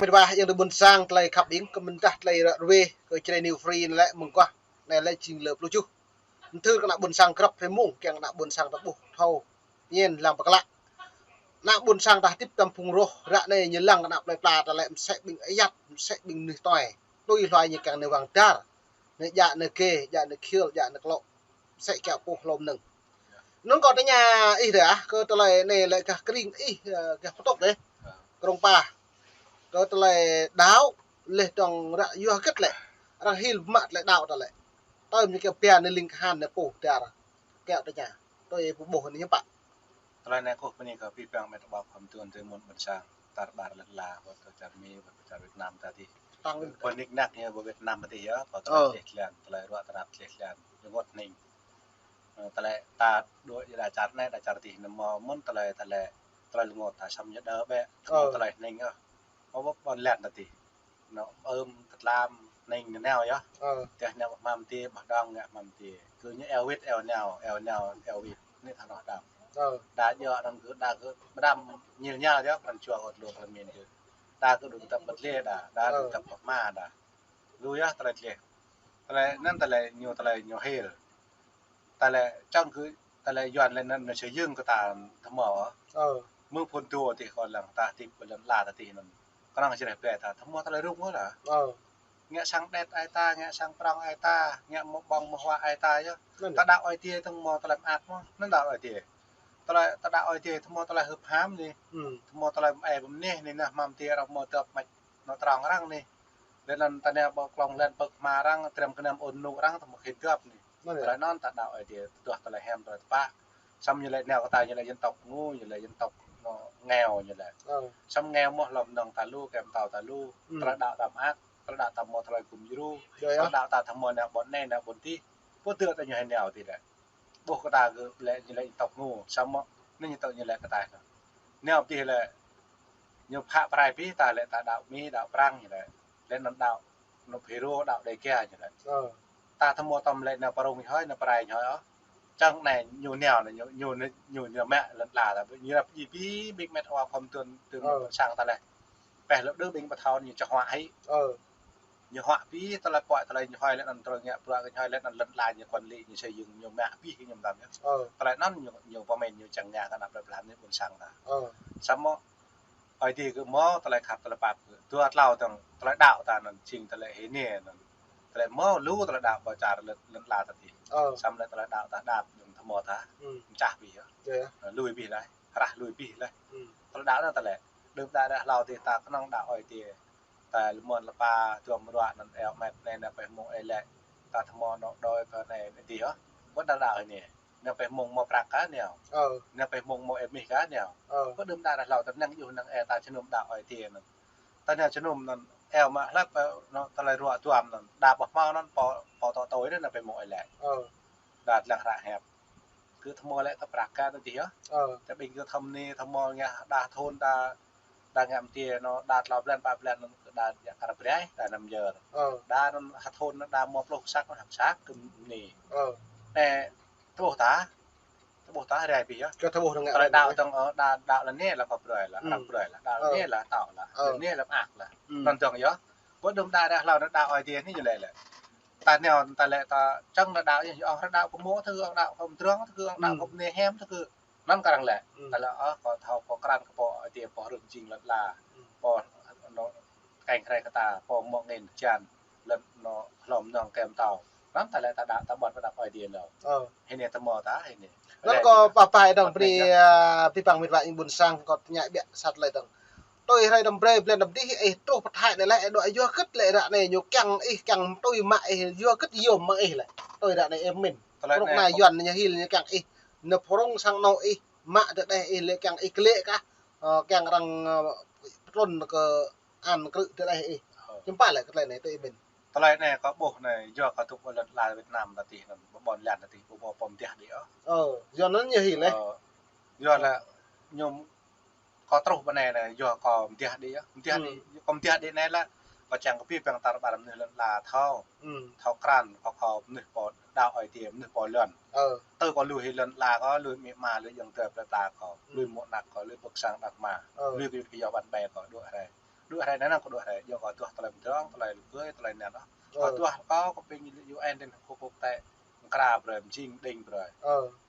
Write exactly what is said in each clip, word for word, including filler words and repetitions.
Mĭt wa ayŏng adơi ƀuôn sang, tơlơi khăp ƀing kơ mĭn tah tơlơi ră ruai kơ Jrai New Free anai lĕ mơguah. Anai lĕ jing lơ pluh tơjuh. Mthưr kơ ană ƀuôn sang grăp hơmông, kiăng ană ƀuôn sang ta ƀuh thâo ñen lăng pơklă. Ană ƀuôn sang ta hơdip tơm phung roh ră anai ñu lăng kơ ană plơi pla ta lĕ mơsĕ ƀing ayăt, mơsĕ ƀing mơnuih tuai. Tui hluai ñu kiăng anai wang dar, anai djă anai gê, djă anai khiêl, djă anai klŏ. Mơsĕ kiăng pô hlô mơnơ̆ng. Anŭn kâo tơña ih dơ̆ng, kơ tơlơi anai lĕ gah kring ih, ơ, gah pơtŏk dêh. Krông Pa. Kơ tơlơi đaŏ, leh dong ră yua hơget lĕ. Arăng hil mă tơlơi đaŏ ta lĕ. Tơm ñu kiăng pia anai ling kahan anai pô dar. Kiăng tơña. Tui pơƀuh anai hiư̆m pă. Tơlơi anai kâo bơni kơ abih bang met wa khŏm tuan tui mơ̆n ƀôn sang. Tar ƀar lŏn ala, wơ̆t kơ čar Mi, wơ̆t kơ čar Việt Nam ta dih. Pơnik nak ñu ƀơi Việt Nam ta dih yơh, pơ tơlơi tleh tlan, tơlơi ruă tơnap tleh tlan, rơngot hning. Ơ, tơlơi ta đuaĭ đa čar anai, đa čar dih, anŭn mơ̆n tơlơi, tơlơi, tơlơi rơngot ta săm ñu đơ bĕ, tơlơi hning yơh. Ơ, ƀơi ƀôn lan ta dih. Anŭn ưm tơtlam hning nao yơh. Tơdah nao ƀơi hmam ti, ƀơi dong ngă hmam ti. Kơ ñu eo wĭt, eo nao, eo nao, eo wĭt. Anai tha anŏ đam. Đa djơ̆ anŭn kơ, đa kơ ƀơđam ñil ñal yơh, kơ anŭn čua kơ tơlŭk kơ min kơ. Đa kơ đŭng tăp ƀơi tlê đa, đa đŭng tăp ƀơi hma đa. Lu yơh tơlơi tleh. Tơlơi anŭn tơlơi ñu, tơlơi ñu hil. Tơlơi čang kơ, tơlơi Yuan lĕ anŭn ñu sơyưng kơ ta thâo mơ̆. Mơ̆ng phŭn dua dih kâo lăng ta hơdip ƀơi lŏn ala ta dih anŭn. Kơnơ̆ng Jrai Brai ta thâo mơ̆ tơlơi rŭng ôh lah. Ngă sang đet ai ta, ngă sang prŏng ai ta, ngă mơ̆ ƀơ̆ng mơ̆ huă ai ta yơh. Ta đaŏ Ơi Adai tơ̆ng mơ̆ tơlơi mơak mơ̆, anŭn đaŏ Ơi Adai. Tơlơi ta đaŏ Ơi Adai thâo mơ̆ tơlơi hưp ham anai. Thâo mơ̆ tơlơi mơai ƀơi mơnuih anai, nah hmam ti arăng mơ̆ dŏp mač anŏ trong arăng anai. Lĕ anŭn ta nao ƀơi klŏng lĕ pơk hma arăng, trem kơnăm ôn nŭ arăng, ta mơ̆ khĭn dŏp anai. Tơlơi anŭn ta đaŏ Ơi Adai, tơduah tơlơi hiam tơlơi tơpă. Săm ñu lĕ nao kơ ta ñu lĕ dân tộc ngu, ñu lĕ dân tộc anŏ nghèo ñu lĕ. Săm nghèo mơ̆ hlŏm nŏng ta lu, kem tâo ta lu. Tơlơi đaŏ ta mơak, tơlơi đaŏ ta mơ̆ tơlơi gum djru. Tơlơi đaŏ ta thâo mơ̆ nao ƀôn anai nao ƀôn dih. Pô tơ̆ ta ñu hai nao dih lĕ. Ƀuh kơ ta kơ lĕ ñu lĕ dân tộc ngu, săm mơ̆ anai ñu tŏ ñu lĕ kơ ta. Nao dih lĕ ñu phă prai pih ta lĕ ta đaŏ Mi, đaŏ Prăng ñu lĕ. Lĕ anŭn đaŏ anŏ Phêrô, đaŏ Đêga ñu lĕ. Ta thâo mơ̆ tơm lĕ anŏ Prăng ñu hơi, anŏ prai ñu hơi ôh. Čang anai ñu nao anai ñu, ñu, ñu, ñu mă lŏn ala ta. Ñu lăp djai abih ƀing met wa khŏm tuan, tuan ƀôn sang ta lĕ. Peh lŏ đơ ƀing pơthâo ñu čơhuă hĭ. Ñu huă abih tơlơi puă tơlơi ñu hơi lĕ anŭn tơlơi ngă bruă kơ ñu hơi lĕ anŭn lŏn ala ñu quản lý ñu sơyưng ñu mă abih kơ ñu mơtam yơh. Tơlơi anŭn ñu, ñu pơmĭn ñu čang ngă kơ ană plơi pla anai ƀôn sang ta. Săm mơ̆ Ơi Adai kơ mơ̆ tơlơi khăp tơlơi pap kơ. Dua tlâo tơ̆ng tơlơi đaŏ ta anŭn jing tơlơi hơnê anŭn. Tơlơi mơ̆ lu tơlơi đaŏ ƀơi čar lŏn, lŏn ala ta dih. Săm lĕ tơlơi đaŏ ta đaŏ anŭn thâo mơ̆ ta. Mơčah abih yơh. Lui abih laih, rah lui abih laih. Tơlơi đaŏ anŭn tơlơi. Đưm đă ră hlâo dih ta kơnơ̆ng đaŏ Ơi Adai. Ta lơmơ̆n lơpa tuăm ruă anŭn eo met anai nao pơ hmông ơi lĕ. Ta thâo mơ̆ anŏ đôi pơ anai anai dih yơh. Wơ̆t đa đaŏ anai. Nao pơ hmông mơ̆ prăk kơ nao. Nao pơ hmông mơ̆ ơi mih kơ nao. Wơ̆t đưm đă ră hlâo ta năng djuh năng ê ta jơnum đaŏ Ơi Adai anŭn. Ta nao jơnum anŭn eo mă hlăp, ơ, anŏ tơlơi ruă tuăm anŭn. Đa pơ hmâo anŭn pô, pô tŏ tui anŭn nao pơ hmông ơi lĕ. Đa lăng hră hiăp. Kơ thâo mơ̆ lĕ ta prăk kơ anŭn dih yơh. Ta ƀing kơ thâo mơ̆ anai, thâo mơ̆ ngă đa thun đa, đa ngă mơ̆ ti anŏ đa tlâo blan, pă blan anŭn kơ đa djă kar braih, đa năm jơr. Đa anŭn ha thun đa mơ̆ pluh kơsăk, ha kơsăk kơ mơ̆ anai. Anai, tơƀuh ta, tơƀuh ta rai abih yơh. Kơ tơƀuh anŭn ngă tơlơi đaŏ tơ̆ng, ơ, đa, đaŏ lĕ anai lah kơ brơi lah, arăng brơi lah, đaŏ lĕ anai lah tŏ lah, lĕ anai lah mơak lah. Anŭn tơ̆ng yơh. Wơ̆t đưm đă ră hlâo anŭn đaŏ Ơi Adai anai ñu lĕ lĕ. Ta nao ta lĕ ta čang ta đaŏ yơh, ŏng ră đaŏ kơ mơ̆ tơ kơ, ŏng đaŏ kơ mơdrŏng tơ kơ, ŏng đaŏ kơ mơnê hiam tơ kơ. Anŭn kơ arăng lĕ. Ta lĕ, ơ, kâo thâo kâo krăn kơ pô Ơi Adai pô rơ̆ng jing lŏn ala. Pô anŏ keng hrơi kơ ta, pô mơ̆ angĭn hơjan, lŏn anŏ hlŏm nŏng kem tâo. Anŭn ta lĕ ta đaŏ ta ƀuăn pơđăp Ơi Adai anŭn. Hơnê ta mơ̆ ta, hơnê. Anŭn kâo pơpă dơ̆ng bơni, ơ, abih bang met wa ƀôn sang kâo tơña biă sat lơi dơ̆ng. Tui hrơi đăm brơi blan đăm dih ih truh pơ Thái anai lĕ, ih đuaĭ yua hơget lĕ ră anai ñu kiăng ih kiăng tui mă ih yua hơget yôm mă ih lĕ. Tui ră anai ih pơmĭn. Prŏng anai Yuan ñu hil ñu kiăng ih. Nao prŏng sang anŏ ih mă tơdeh ih lĕ kiăng ih klĕ kah, ơ, kiăng arăng, ơ, pơtrŭn kơ an krư̆ tơdeh ih. Hiư̆m pă lĕ kơ tơlơi anai tui ih pơmĭn. Tơlơi anai kâo ƀuh anai yua kâo dŏ ƀơi lŏn ala Việt Nam ta dih anŭn, ƀơi ƀôn lan ta dih, ƀu mơ̆ pơm dih đĭ ôh. Ơ, Yuan anŭn ñu hil lĕ. Ơ, Yuan lĕ ñu kâo truh ƀơi anai anai, yua kâo mơ̆ dih đĭ yơh. Mơ̆ dih đĭ, kâo mơ̆ dih đĭ anai lĕ, kâo čang kơ abih bang tar ƀar mơnuih lŏn ala thâo. Thâo krăn, kâo kâo mơnuih pô đaŏ Ơi Adai, mơnuih pô lŏn. Tơ kâo lui hĭ lŏn ala kâo, lui amĭ ama, lui ayŏng adơi plơi pla kâo, lui mơ̆ anak kâo, lui pơ̆k sang đah kơma, lui kơ yua kơ yua ƀăn ƀe kâo đuaĭ hrơi. Đuaĭ hrơi anai, anŭn kâo đuaĭ hrơi, yua kâo tuah tơlơi mơdrŏng, tơlơi lơgơi, tơlơi anŭn. Kâo tuah kâo, kâo ƀing U N Liên Hợp Quốc tĕ, mơkra brơi, mjing đing brơi.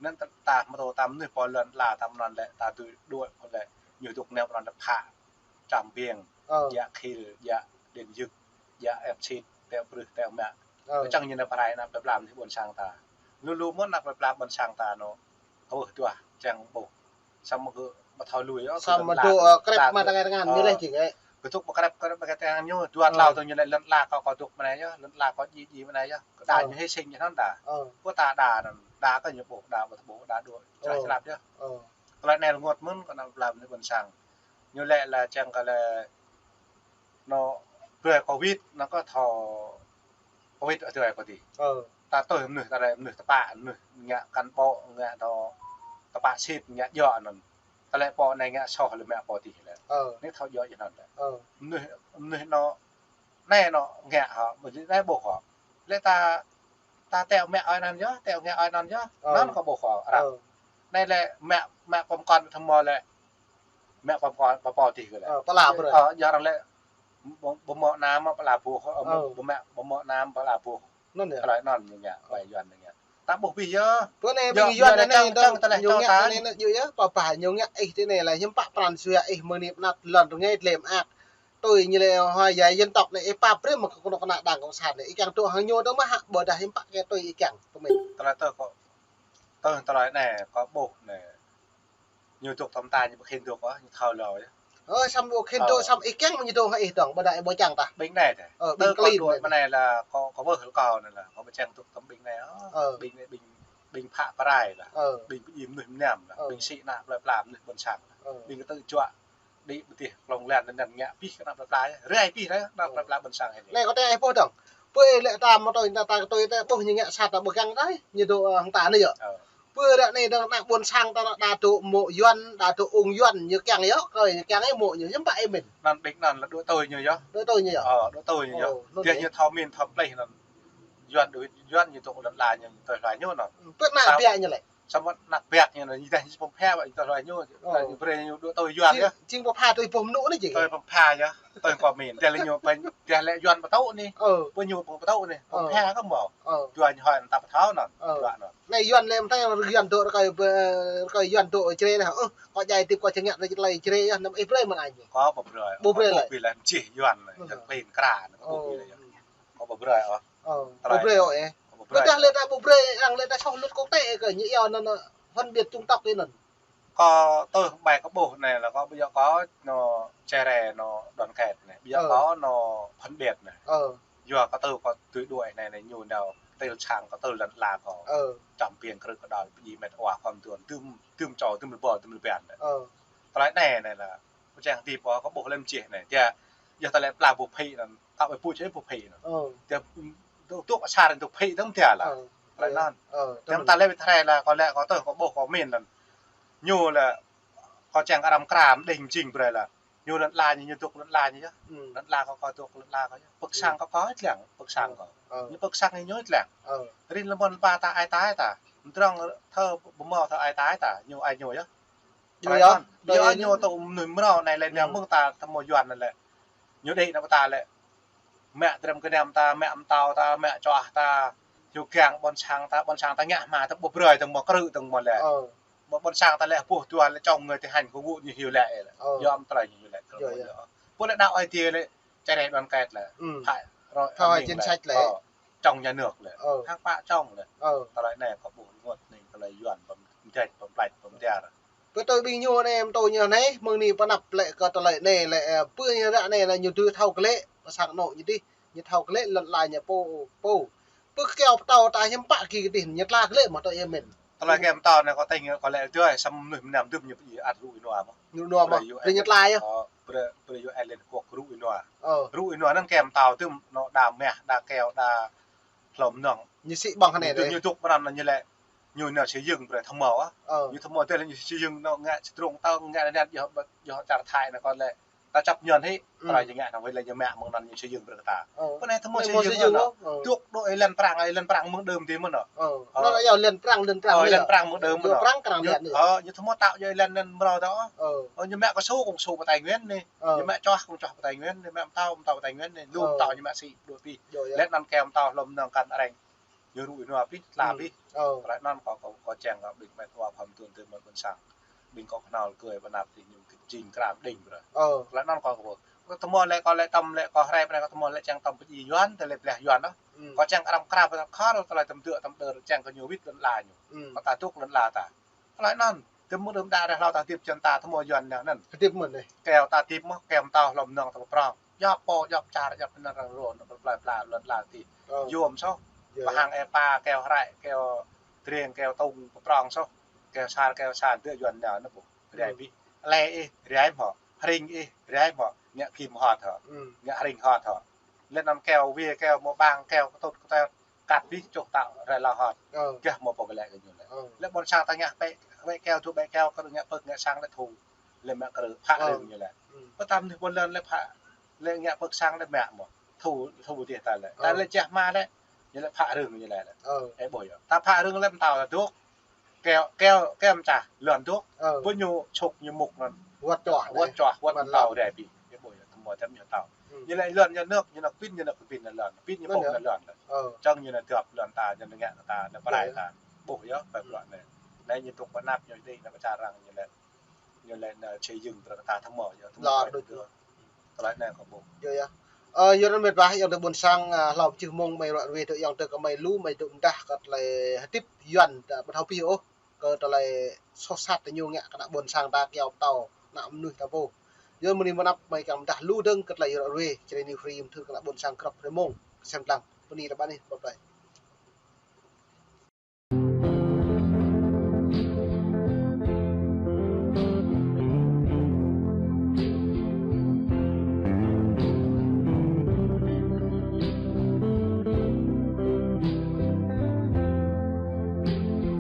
Anŭn ta, ta mơtô ta mơnuih pô lŏn ala ta mơnơ̆ng lĕ, ta tui đuaĭ kơ lĕ, ñu dŏ neo pơnơ̆ng ta phă, čăm biêng, djă khil, djă điện giật, djă ép xịt, teo brưh, teo mă. Čang ñu nao pơrai ană plơi pla mơnuih ƀôn sang ta. Lu lu mơ̆n ană plơi pla ƀôn sang ta anŭn. Ơ, tuah, čang ƀuh. Samơ̆ kơ ƀu thâo lui, ơ, samơ̆ dŏ, ơ, krep mă tơngan tơngan, ñu lĕ jing, ơ. Kơ dŏ ƀu krep, krep mă tơngan ñu, dua tlâo tơ̆ng ñu lĕ lŏn ala kâo, kâo dŏ mơ̆ng anai yơh, lŏn ala kâo djai djai mơ̆ng anai yơh. Kơ đa ñu hy sinh ñu anŭn đa. Pô ta đa anŭn, đa kơ ñu ƀuh, đa ƀu thâo ƀuh, đa dŏ, črah črap yơh. Tơlơi anai rơngot mơ̆n kơ ană plơi pla mơnuih ƀôn sang. Ñu lĕ lĕ čang kơ lĕ anŭn brơi Covid, anŭn kơ thâo Covid adơi kơ tih. Ta tui mơnuih, ta lĕ mơnuih tơpă, mơnuih ngă cán bộ, ngă tơ, tơpă sĭt, ngă djŏ anŭn. Ta lĕ pô anai ngă soh lĕ mă pô tih lĕ. Anai thâo djŏ jơnăn lĕ. Mơnuih, mơnuih anŭn, anai anŭn ngă hŏ, mơnuih anai ƀuh hŏ. Lĕ ta, ta teo mă ơi anŭn yơh, teo ngă ơi anŭn yơh. Anŭn kâo ƀuh hŏ, arăng. Anai lĕ mă, mă pơmkŏn thâo mơ̆ lĕ. Mă pơmkŏn, pơpô tih kơ lĕ. Ơ, pơla brơi. Ơ, yua arăng lĕ, ƀu, ƀu mơ̆ anăm pơla ƀuh, ƀu mă, ƀu mơ̆ anăm pơla ƀuh. Anŭn yơh. Tơlơi anŭn ñu ngă, ƀai Yuan ñu ngă. Ta ƀuh abih yơh. Pơ anai ƀing Yuan anai, čang, čang tơlơi ñu ngă anai, ñu yơh, pơpă ñu ngă ih tui anai lĕ, hiư̆m pă pran jua ih mơ̆ng anai pơ anăp lŏn rơngai tlem ak. Tui ñu lĕ hua yai dân tộc anai, ih pap brơi mơ̆ kơ kơnuk kơna Đảng Cộng sản anai, ih kiăng dŏ hăng ñu dơ̆ng mơ̆ hă, ƀôdah hiư̆m pă kơ tui ih kiăng, pơmĭn. Tơlơi tơ kâo, tơ tơlơi anai, kâo ƀuh anai. Ñu dŏ tơm ta ñu ƀu khĭn dŏ ôh, ñu thâo lơi yơh. Ơ, samơ̆ ƀu khĭn dŏ, samơ̆ ih kiăng ñu dŏ hăng ih dơ̆ng, ƀôdah ih ƀu kiăng tah. Ƀing anai teh. Ơ, ƀing klin anai. Tơ kâo đuaĭ mơ̆ng anai lĕ kâo, kâo wơh kâo anai lĕ, kâo ƀu kiăng dŏ tơm ƀing anai ôh. Ƀing anai ƀing, ƀing phă pơrai lĕ. Ƀing pơdjai mơnuih mơnam lĕ. Ƀing sĭ ană plơi pla mơnuih ƀôn sang lĕ. Ƀing kơ tơ̆ juă đĭ ƀơdih klông lan anŭn ngă abih kơ ană plơi pla yơh. Rai abih yơh, ană plơi pla ƀôn sang anai. Anai kâo tơña ih ƀuh dơ̆ng. Pơ lĕ ta mơ̆ tui ta, ta kơ tui ta ƀuh ñu ngă sat ta ƀu kiăng tah, ñu dŏ hăng ta anai yơh. Pơ ră anai dơ̆ng ană ƀôn sang ta anŭn đa dŏ mô̆ Yuan, đa dŏ ung Yuan, ñu kiăng yơh, kơ ñu kiăng yơh mô̆ ñu, hiư̆m pă ih mĭn. Anŭn ƀing anŭn lĕ dŏ tui ñu yơh. Dŏ tui ñu yơh. Ơ, dŏ tui ñu yơh. Ơ, anŭn yơh. Ñu thâo mĭn thâo plih anŭn. Yuan đuaĭ, Yuan ñu dŏ lŏn ala ñu, tui hluai ñu anŭn. Pơ anăp biă ñu lĕ. Samơ̆ anăp biă ñu anŭn, ñu dah ñu pơm pha ƀă, ñu tui hluai ñu. Ñu brơi ñu dŏ tui Yuan yơh. Jing pơm pha tui pô mơnuih anai jing. Tui pơm pha yơh. Tui pơm mĭn. Tơdah lĕ ñu pơm, tơdah lĕ Yuan pơtŭ anai. Pơ ñu pơtŭ anai. Pơm pha kơ mơ̆. Dua ñu hoi anŭn ta pơthâo anŭn. Dua anŭn. Anai Yuan lĕ mơ̆ tơlơi Yuan dŏ rơkơi, rơkơi Yuan dŏ Jrai anai. Ơ, kâo djai tip kâo čơngă rơkơi Jrai yơh, anăm ih brơi mơ̆n anai. Kâo ƀu brơi. Ƀu brơi lơi. Ƀu brơi lơi. Mơčih Yuan anai. Ƀu brơi lơi. Ơ. Kâo ƀu brơi ôh. Ơ, ƀu brơi ôh, ơ. Kâo ƀu brơi. Tơdah lĕ ta ƀu brơi, arăng lĕ ta soh luật quốc tế kơ ñu yua anŭn, anŭn phân biệt chủng tộc anŭn. Kâo tơl ƀai kâo ƀuh anai lĕ kâo ƀu yua kâo anŭn Jrai anŭn đoàn kết anai. Ƀu yua kâo anŭn phân biệt anai. Yua kâo tơl kâo tui đuaĭ anai anai ñu nao tơl sang kâo tơl lŏn ala kâo. Čăm biêng krư̆ kơdŏl pơdjai mĕt wa khŏm tuan tơm, tơm čô tơm lĕ ƀôl tơm lĕ ƀiăn anai. Tơlơi anai anai lĕ kâo čang tip kâo ƀuh lĕ mơčih anai. Tơdah yua tơlơi pla ƀu phĭ anŭn. Ta ƀu pơčeh ƀu phĭ anŭn. Ơ. Tơdah dŏ, dŏ asar anŭn dŏ phĭ tơm tơdah lĕ. Ơ. Tơlơi anŭn. Ơ, tơlơi anŭn. Tơdah ta lĕ ƀu thâo lĕ kâo lĕ kâo tui kâo ƀuh kâo mĭn anŭn. Ñu lĕ kâo čang arăng kram đing jing brơi lĕ. Ñu lŏn ala ñu, ñu dŏ lŏn ala ñu yơh. Lŏn ala kâo, kâo dŏ lŏn ala kâo yơh. Pơ̆k sang kâo kâo ih lăng, pơ̆k sang kâo. Ơ. Ñu pơ̆k sang ñu ih lăng. Ơ. Rin lơmon pa ta ai ta ai ta. Mơdrŏng thâo ƀu mơ̆ thâo ai ta ai ta. Ñu ai ñu yơh. Ñu yơh, ñu yơh, ñu tŭ mơnuih mrâo anai lĕ, ñu mơ̆ng ta tơmô Yuan anai lĕ. Ñu đĭ anăp ta lĕ. Mă dram kơnăm ta, mă mơtâo ta, mă čoh ta. Hiu kiăng ƀôn sang ta, ƀôn sang ta ngă hmua ta ƀu brơi tơ̆ng mơ̆ krư̆ tơ̆ng mơ̆ lĕ. Ƀôn sang ta lĕ ƀuh dua lĕ čong ngơi tơhan kơ gŭ ñu hiu lĕ. Yơh, amăng tơlơi ñu lĕ. Pô lĕ đaŏ ai tiê lĕ, Jrai đoàn kết lĕ. Phải, rồi, chính sách lĕ. Trong nhà nước lĕ. Hăng pă trong lĕ. Tơlơi anai kâo ƀuh rơngot anai tơlơi Yuan pơm, pơm jĕč, pơm plĕč, pơm tiar. Pơ tui ƀing ñu anai, mơ̆ tui ñu anai, mơ̆ng anai pơ anăp lĕ kơ tơlơi anai lĕ, ơ, pơ ñu ră anai lĕ ñu dưi thâo glaĭ, pơ sang anŏ ñu dih, ñu thâo glaĭ lŏn ala ñu pô, pô. Pơ kơyâo pơtâo ta hiư̆m pă kơ dih, ñu tla glaĭ mơ̆ tui ih mĭn. Tơlơi kơyâo pơtâo anai kâo tơña kâo lĕ tui, samơ̆ mơnuih mơnam dŭm ñu pơdjai ăt rŭ ih nua mơ̆. Rŭ ih nua mơ̆. Brơi ñu tla yơh. Ơ, brơi, brơi U N Liên Hợp Quốc rŭ ih nua. Rŭ ih nua anŭn kơyâo pơtâo dŭm, anŏ đa mah, đa keo, đa hlom nong. Ñu sĭ ƀơ̆ng hơnai dih. Ñu dŏ pran ñu lĕ. Ñu nao xây dựng brơi thâo mơ̆. Ñu thâo mơ̆ tơl ñu xây dựng anŏ ngă čơdrông tơ̆ng ngă anai anai yơh, yơh čar Thái anai kâo lĕ. Ta chấp nhận hĭ, tơlơi ñu ngă anŭn wơ̆t lĕ ñu mă mơ̆ng anŭn ñu xây dựng brơi kơ ta. Pơ anai tơmô xây dựng anŭn. Dŏ dŏ ih lăn prang, ih lăn prang mơ̆ng đưm dih mơ̆n. Anŭn yơh lăn prang, lăn prang. Ih lăn prang mơ̆ng đưm mơ̆n. Prang krang ñu, ñu tơmô tao yơh ih lăn lăn mrâo tao. Ñu mă kơsu kơsu pơ Tây Nguyên anai. Ñu mă čoh kơsu čoh pơ Tây Nguyên anai, mă mơtâo mơtâo pơ Tây Nguyên anai. Lu mơtâo ñu mă sĭ đuaĭ pih. Lĕ anŭn kơ mơtâo hlŏm nơ̆ng kăn areng. Ñu rui nua pih, tla pih. Tơlơi anŭn kâo, kâo, kâo čang kơ ƀing met wa khom tun tơ mơ̆n ƀôn sang. Ƀing kâo kơnăl kơ ƀơi anăp tih ñu kơ jing kram đing brơi. Tơlơi anŭn kâo kơ ƀuh. Kâo tơmô lĕ kâo lĕ tăm lĕ kâo hrĕp anai kâo tơmô lĕ čang tăm pơjing Yuan, tơlơi pleh Yuan ôh. Kâo čang kram krap, kâo tơlơi tơm dua tơm đơr čang kơ ñu wĭt lŏn ala ñu. Kâo ta dŏ lŏn ala ta. Tơlơi anŭn, tơmô đưm đă reh hlâo ta hơdip čang ta tơmô Yuan anŭn. Hơdip mơ̆n anai. Kâo ta hơdip mơ̆n, kâo mơtâo hlŏm nơ̆ng ta pơprong. Djŏp pô, djŏp čar, djŏp anŭn răng rô, anŭn plơi pla, lŏn ala tih. Yôm soh. Pơhăng ê pa, kâo hrĕ, kâo dreng, kâo tung pơprong soh. Kâo sar, kâo sar, dŏ Yuan anŭn anŭn ƀuh. Rai pih. Lĕ ih, rai mơ̆. Hring ih, rai mơ̆. Ngă phim hot hŏ. Ngă hring hot hŏ. Lĕ anŭn kâo wai, kâo mơ̆ ƀang, kâo kơtŭt kơtơt. Kăt pih čuh tao rai lao hot. Gah mơ̆ pô kơ lĕ kơ ñu lĕ. Lĕ ƀôn sang ta ngă pĕ, wĕ kâo, dŏ ƀĕ kâo, kơ ngă pơk ngă sang lĕ thu. Lĕ mă kơ rơ, phă rơ̆ng ñu lĕ. Pơtăm anai ƀôn lan lĕ phă, lĕ ngă pơk sang lĕ mă mơ̆. Thu, thu dih ta lĕ. Ta lĕ čeh mă lĕ. Ñu lĕ phă rơ̆ng ñu lĕ lĕ. Ê ƀuh yơh. Ta phă rơ̆ng lĕ mơtâo ta dŏ. Kâo, kâo, kâo mơčah, lŏn dŏ. Ƀu ñu suk ñu mŭk anŭn. Wơ̆t čoh, wơ̆t čoh, wơ̆t mơtâo rai pih. Ê ƀuh yơh, tơmô tơm ñu tao. Ñu lĕ lŏn ñu nơ̆k, ñu nơ̆k pin, ñu nơ̆k pin lŏn. Pin ñu pơk lŏn. Čang ñu nao dŏ lŏn ta, ñu nao ngă ta, ñu pơrai ta. Ƀuh yơh, pơk lŏn anai. Anai ñu dŏ pơ anăp ñu dih, ñu pơčar arăng ñu lĕ. Ñu lĕ nao xây dựng brơi kơ ta tơmô yơh, tơmô. Tơlơi anai kâo ƀuh. Yơh, yơh. Ơ, yơh anŭn met wa, ayŏng adơi ƀôn sang, ơ, hlâo pơ čih mông mơi ră ruai tơ ayŏng adơi kơ mơi lu, mơi dŏ mơdah kơ tơlơi hơdip Yuan, ta ƀu thâo pih ôh, kơ tơlơi soh sat tơ ñu ngă kơ ană ƀôn sang ta kâo pơtao, ană mơnuih ta pô. Yơh mơ̆ng anai mơ̆n anăp mơi kiăng mơdah lu dơ̆ng kơ tơlơi ră ruai, Jrai New Free, mơthưr kơ ană ƀôn sang krăp rơmông, sem lăng, bơni rơbat anai, bơplai.